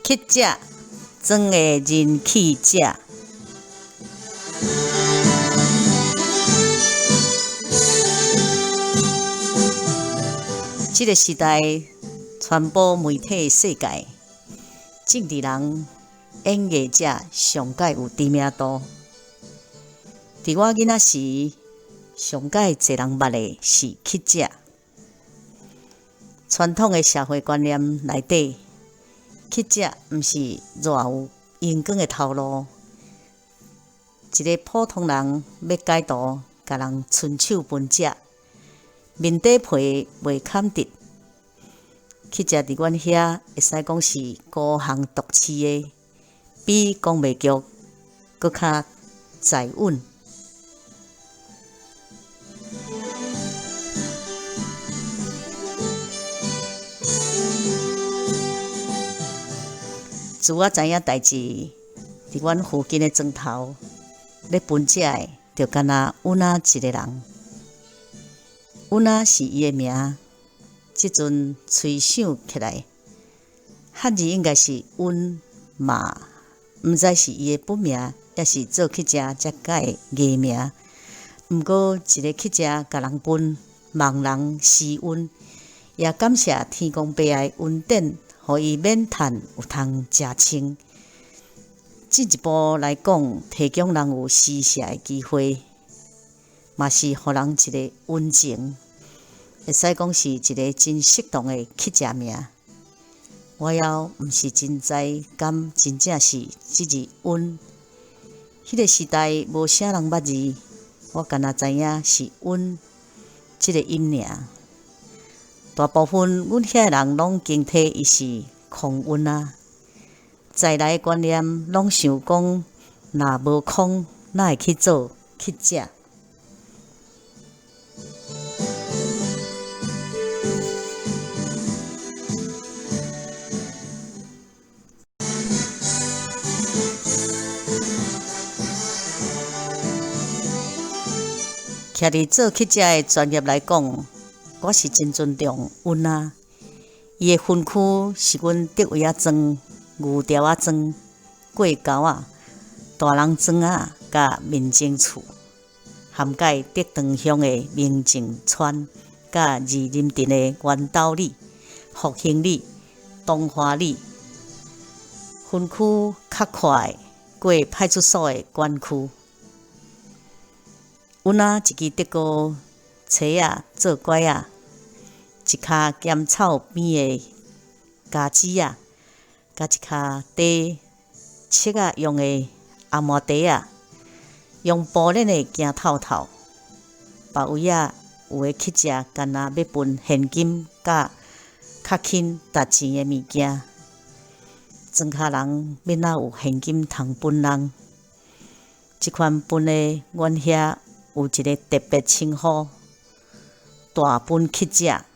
乞食庄的人气者。這个時代傳播媒體世界，政治人、演藝者上蓋有知名度。佇我囡仔時，上蓋濟人捌的是乞食。傳統的社會觀念內底，乞食毋是偌有榮光的頭路。一个普通人欲改途，共人伸手分食，面底皮袂崁直。乞食佇阮遐會使講是孤巷獨市的，比公賣局閣較財穩。自我知影代誌，佇阮附近的莊頭咧分食的，就干焦阮仔一个人。阮仔是伊的名，這陣揣想起來，漢字應該是阮嘛，毋知是伊的本名，抑是做乞食才改的藝名。毋過一个乞食共人分，望人施恩，也感謝天公伯的恩典。予伊免趁有通食穿。進一步來講，提供人有施捨的機會，嘛是予人一个溫情，會使講是一个真適當的乞食名。我猶毋是真知，敢真正是這字溫。彼个時代無啥人捌字，我干焦知影是溫這个音爾。大部分阮遐的人攏經提伊是空溫啊，在來的觀念攏想講，若無空，哪會去做乞食？徛佇做乞食的專業來講，我是真尊重阮仔，伊的分區是阮竹圍仔莊、牛潮仔莊、過溝仔、大人莊仔佮民政處，涵蓋竹塘鄉的明正村佮二林鎮的元斗里、復興里、東華里。分區較闊的過派出所的管區。阮仔一支竹篙揣仔做拐仔，一跤鹹臭邊的茄子仔，佮一跤綴拭仔用的阿毛袋仔，用布鏈的行透透。別位仔有的乞食，干焦欲分現金佮較輕值錢的物件，莊跤人欲哪有現金通分人？這款分的，阮遐有一个特別稱呼。大分乞食。